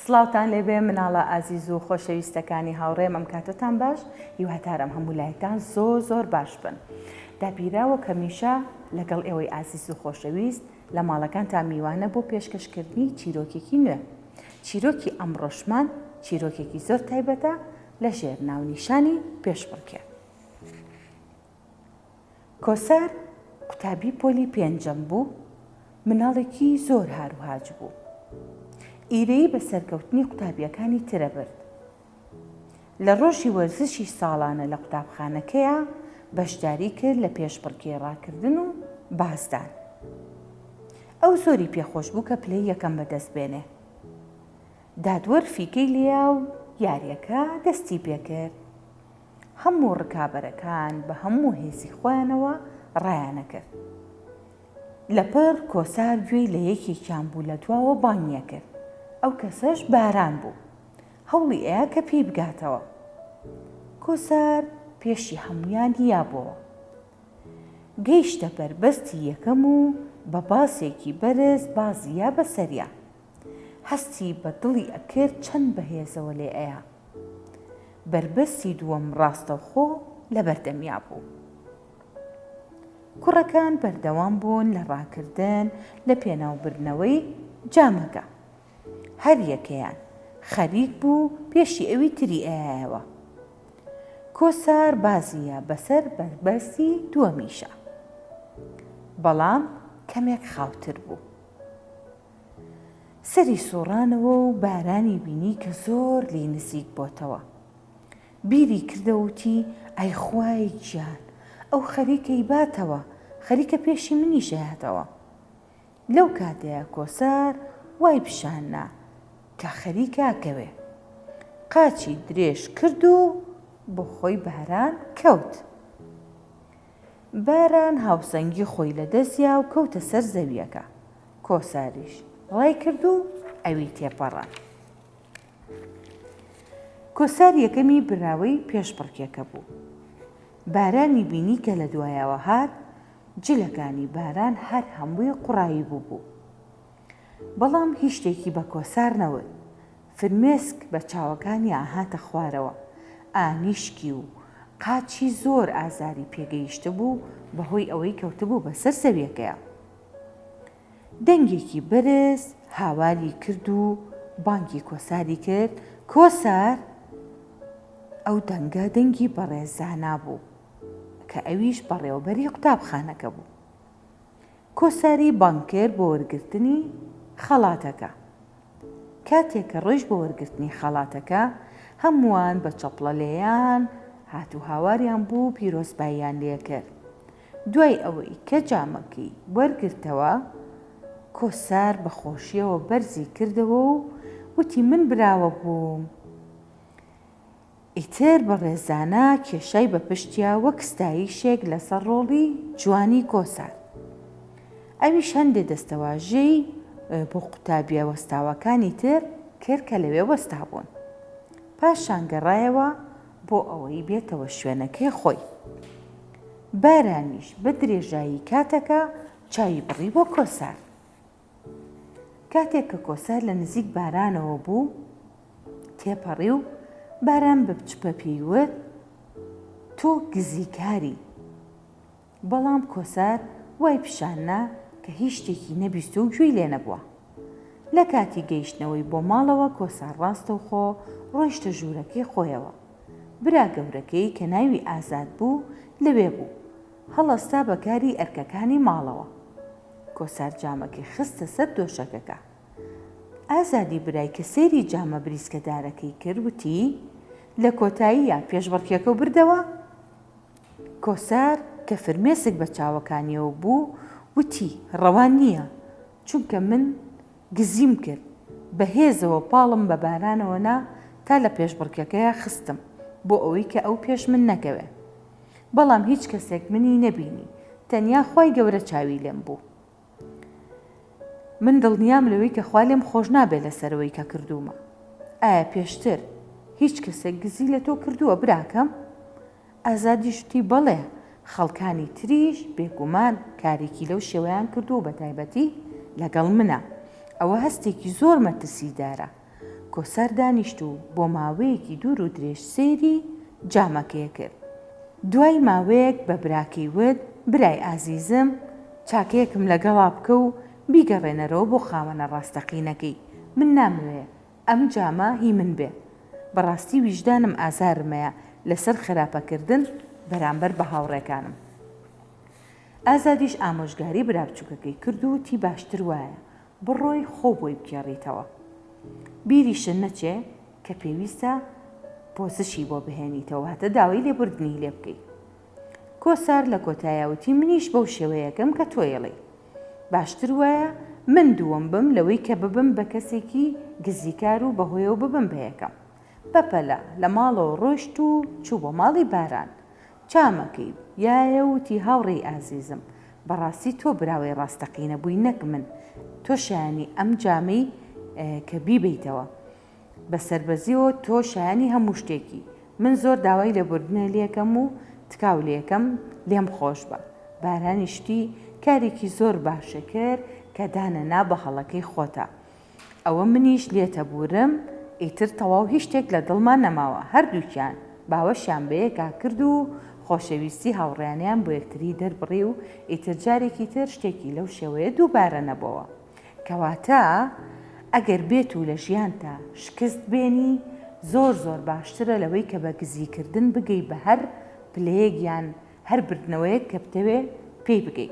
سڵاوتان لێبێ مناڵە ئازیز و خۆشەویستەکانی هاوڕێم ئەم کاتەتان باش هیوادارم هەموو لایەکتان زۆر زۆر باش بن داپیرە وەک هەمیشە لەگەڵ ئێوەی ئازیز و خۆشەویست لە ماڵەکانتان میوانە بۆ پێشکەشکردنی چیرۆکێکی نوێ چیرۆکی ئەمڕۆشمان چیرۆکێکی زۆر تایبەتە لە ژێر ناونیشانی پێشبڕکێ. کۆسار قوتابی پۆلی پێنجەم بوو، مناڵێکی زۆر هاروهاج بوو. ئیرەیی بە سەرکەوتنی قوتابییەکانی ترە برد. لە ڕۆژی وەرزشی ساڵانە لە قوتابخانەکەیا بەشداری کرد لە پێشبڕکێی ڕاکردن و بازدان. ئەو زۆری پێخۆش بوو کە پلەی یەکەم بەدەست بێنێ. دادوەر فیکەی لێیا و یارییەکە دەستی پێکرد. هەموو ڕکابەرەکان بە هەموو هێزی خۆیانەوە ڕایانەکرد. لەپڕ کۆسار گوێی لە یەکێکیان بوو لە دواوە بانگی ئەکرد. ئەو کەسەش باران بوو. هەوڵی ئەیا کە پێی بگاتەوە. کۆسار پێشی هەموویان یابۆوە. گەیشتە بەربەستی یەکەم و بە باسێکی بەرز بازی یا بە سەریا. هەستی بە دڵی ئەکرد چەند بەهێزەوە لێ ئەیا. بەربەستی دووەم ڕاستەوخۆ لەبەردەمیا بوو. کوڕەکان بەردەوام بوون لە ڕاکردن لە پێناو بردنەوەی جامەکە. هەر یەکەیان خەریک بوو پێشی ئەوی تری ئەیایەوە. کۆسار بازییە بەسەر بەربەستی دووەمیشا. بەڵام کەمێک خاوتر بوو. سەری سوڕانەوە و بارانی بینی کە زۆر لێی نزیک بۆتەوە. بیری کردەوە وتی، ئای خوایە گیان، ئەو خەریکە ئەیباتەوە، خەریکە پێشی منیش ئەیاتەوە. لەو کاتەیا کۆسار وای پیشان نا کە خەریکە ئەکەوێ. قاچی درێژ کرد و بۆ خۆی باران کەوت. باران هاوسەنگی خۆی لە دەست یا و کەوتە سەر زەوییەکە. کۆساریش ڕای کرد و ئەوی تێپەڕاند. کۆسار یەکەمی براوەی پێشبڕکێکە بوو. بارانی بینی کە لە دوایەوە هات، جلەکانی باران هەر هەمووی قوڕایی بووبوو. بەڵام هیچ شتێکی بە کۆسار نەوت. فرمێسک بە چاوەکانیا هاتە خوارەوە. ئانیشکی و قاچی زۆر ئازاری پێگەیشتبوو بەهۆی ئەوەی کەوتبوو بەسەر زەویەکەیا. دەنگێکی بەرز هاواری کرد و بانگی کۆساری کرد، کۆسار! ئەو دەنگە دەنگی بەڕێز زانا بوو کە ئەویش بەڕێوەبەری قوتابخانەکە بوو. کۆساری بانگ کرد بۆ وەرگرتنی خەڵاتەکە. کاتێک کە ڕۆیشت بۆ وەرگرتنی خەڵاتەکە، هەمووان بە چەپڵە لێیان هات و هاواریان بوو و پیرۆزباییان لێکرد. دوای ئەوەی کە جامەکەی وەرگرتەوە، کۆسار بە خۆشییەوە بەرزی کردەوە و وتی من براوە بووم. ئیتر بەڕێزانە کێشای بە پشتیا وەک ستایشێک لەسەر ڕۆڵی جوانی کۆسار. ئەویش هەندێ دەستەواژەی بۆ قوتابیە وەستاوەکانی تر کرد کە لەوێ وەستابوون. پاشان گەڕایەوە بۆ ئەوەی بێتەوە شوێنەکەی خۆی. بارانیش بە درێژایی کاتەکە چاوی بڕی بۆ کۆسار. کاتێک کە کۆسار لە نزیک بارانەوە بوو، تێپەڕی و باران بە چپە پێی وت، تۆ گزیکاری. بەڵام کۆسار وای پیشان نا کە هیچ شتێکی نەبیستووە و گوێی لێ نەبووە. لە کاتی گەیشتنەوەی بۆ ماڵەوە کۆسار ڕاستەوخۆ ڕۆیشتە ژوورەکەی خۆیەوە. برا گەورەکەی کە ناوی ئازاد بوو لەوێ بوو. هەڵەستا بە کاری ئەرکەکانی ماڵەوە. کۆسار جامەکەی خستە سەر دۆشەکەکە. ئازادی برای کە سەیری جامە بریسکەدارەکەی کرد وتی، لە کۆتاییا پێشبڕکێکەو بردەوە؟ کۆسار کە فرمێسک بە چاوەکانیەوە بوو وتی، ڕەوا نییە، چونکە من گزیم کرد، بە هێزەوە پاڵم بە بارانەوە نا تا لە پێشبڕکێکەیا خستم بۆ ئەوەی کە ئەو پێش من نەکەوێ. بەڵام هیچ کەسێک منی نەبینی، تەنیا خوای گەورە چاوی لێم بوو. من دڵنیام لەوەی کە خوا لێم خۆش نابێ لەسەر ئەوەی کە کردوومە. ئایا پێشتر هیچ کەسێک گزی لە تۆ کردووە براکەم؟ ئازادیش وتی بەڵێ، خەڵکانی تریش بێگومان کارێکی لەو شێوەیان کردووە بەتایبەتی لەگەڵ منا. ئەوە هەستێکی زۆر مەترسیدارە. کۆسار دانیشت و بۆ ماوەیەکی دوور و درێژ سەیری جامەکەی کرد. دوای ماوەیەک بە براکەی وت، برای ئازیزم، چاکەیەکم لەگەڵا بکە و بیگەڕێنەرەوە بۆ خاوەنە ڕاستەقینەکەی، من نامەوێ ئەم جامە هی من بێ. بەڕاستی ویژدانم ئازارمەیە لەسەر خراپەکردن بەرامبەر بە هاوڕێکانم. ئازادیش ئامۆژگاری برا بچوکەکەی کرد و وتی باشتر وایە بڕۆی خۆو بۆی بگێڕیتەوە. بیریشت نەچێ کە پێویستە پۆزشی بۆ بهێنیتەوە واتە داوای لێبوردنی لێ بکەی. کۆسار لە کۆتایا وتی منیش بەو شێوەیەکەم کە تۆ ئەڵێی. باشتر وایە من دووەم بم لەوەی کە ببم بە کەسێکی گزیکار و بەهۆیەوە ببم بە یەکەم. بەپەلە لە ماڵەوە ڕۆیشت و چوو بۆ ماڵی باران. چامەکەی یایە و وتی هاوڕێی ئازیزم بەڕاستی تۆ براوەی ڕاستەقینە بووی نەک من، تۆ شایەنی ئەم جامەی کە بیبەیتەوە. بە سەربەرزیەوە تۆ شایەنی هەموو شتێکی. من زۆر داوای لێبوردنە لێکەم و تکاو لێکەم لێم خۆش بە. بارانیش وتی کارێکی زۆر باشە کرد کە دانەنا بە هەڵەکەی خۆتا. ئەوە منیش لێتەبوورم ئیتر تەواو هیچ شتێک لە دڵما نەماوە هەردووکیان باوەشیان بەیەکا کرد و خۆشەویستی هاوڕێیانەیان بۆ یەکتری دەربڕی و ئیتر جارێکی تر شتێکی لەو شێوەیە دووبارە نەبۆوە کەواتە ئەگەر بێت و لە ژیانتا شکست بێنی زۆر زۆر باشترە لەوەی کە بە گزیکردن بگەی بە هەر پلەیەک یان هەر بردنەوەیەک کە بتەوێ پێی بگەی.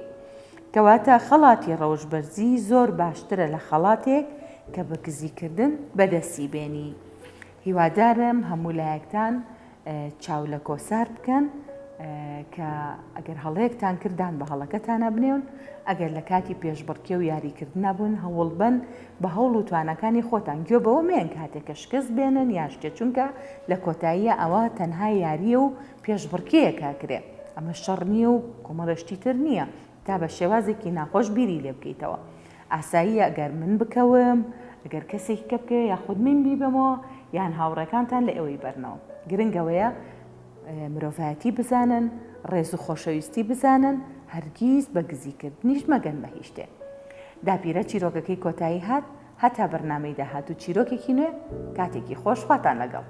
کەواتە خەڵاتی ڕەوشبەرزی زۆر باشترە لە خەڵاتێک کە بە گزیکردن بەدەستی بێنی. هیوادارم هەموو لایەکتان چاو لە کۆسار بکەن کە ئەگەر هەڵەیەکتان کرد دان بە هەڵەکەتانا بنێون، ئەگەر لە کاتی پێشبڕکێ و یاریکردنا بوون هەوڵبەن بە هەوڵ و تواناکانی خۆتان گوێ بەوە مەیەن کاتێک کە شکست بێنن یان شتێ چونکە لە کۆتاییە ئەوە تەنها یارییە و پێشبڕکێیەک ئەکرێ ئەمە شەڕ نییە و کۆمەڵێ شتی تر نییە تا بە شێوازێکی ناخۆش بیری لێ بکەیتەوە ئاساییە ئەگەر من بکەوم ئەگەر کەسێکی کە بکەوێ یاخود من بیبەمەوە یان هاوڕێکانتان لە ئێوەی بەرنەوە گرنگ ئەوەیە مرۆڤایەتی بزانن ڕێز و خۆشەویستی بزانن هەرگیز بە گزیکردنیش مەگەن بە هیچ شتێ داپیرە چیرۆکەکەی کۆتایی هات هەتا بەرنامەی داهاتوو چیرۆکێکی نوێ کاتێکی خۆش خواتان لەگەڵ.